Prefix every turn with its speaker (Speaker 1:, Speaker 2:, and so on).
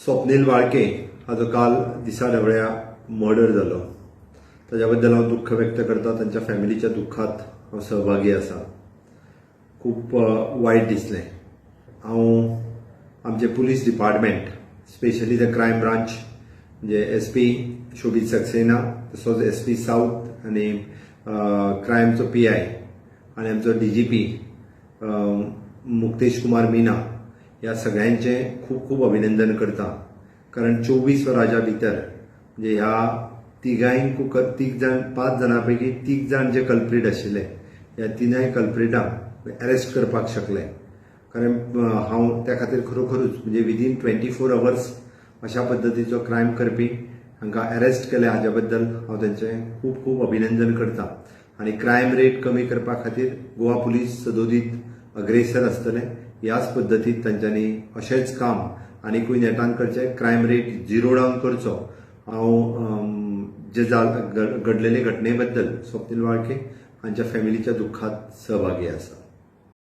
Speaker 1: स्वप्नील वाळके हाजो काल दिसा ढवळ्या मर्डर जालो, ताज्या बद्दल हांव दुख्ख व्यक्त करता. तांच्या फॅमिलीच्या दुख्खात हांव सहभागी आसा. खूब वायट दिसलें. हांव आमचे police department, specially the crime branch, म्हणजे एसपी शोबीत सक्सेना, तसोच एसपी साऊथ आनी क्रायमचो पीआय आनी आमचो डीजीपी मुक्तेश कुमार मीना, ह्या सगळ्यांचें खूब खूब अभिनंदन करता, कारण 24 वरांच्या भितर म्हणजे ह्या तिगांयकू तीग जाण, पांच जाणां पैकी तीग जाण जे कल्प्रीट आशिल्ले, ह्या तिनाय कल्प्रिटांक अरेस्ट करपाक शकले. कारण हांव त्या खातीर खरोखरूच म्हणजे विदीन 24 अवर्स अशा पद्दतीचो क्रायम करपी हांकां अरेस्ट केले, हाज्या बद्दल हांव तांचें खूब खूब अभिनंदन करता. आनी क्रायम रेट कमी करपा खातीर गोवा पुलीस सदोदीत अग्रेसर आसतले. ह्याच पद्दतीत तांच्यांनी अशेंच काम आनिकूय नेटान करचें, क्रायम रेट झिरो डावन करचो. हांव जे घडलेले घटने बद्दल स्वप्नील वाळके हांच्या फॅमिलीच्या दुख्खात सहभागी आसा.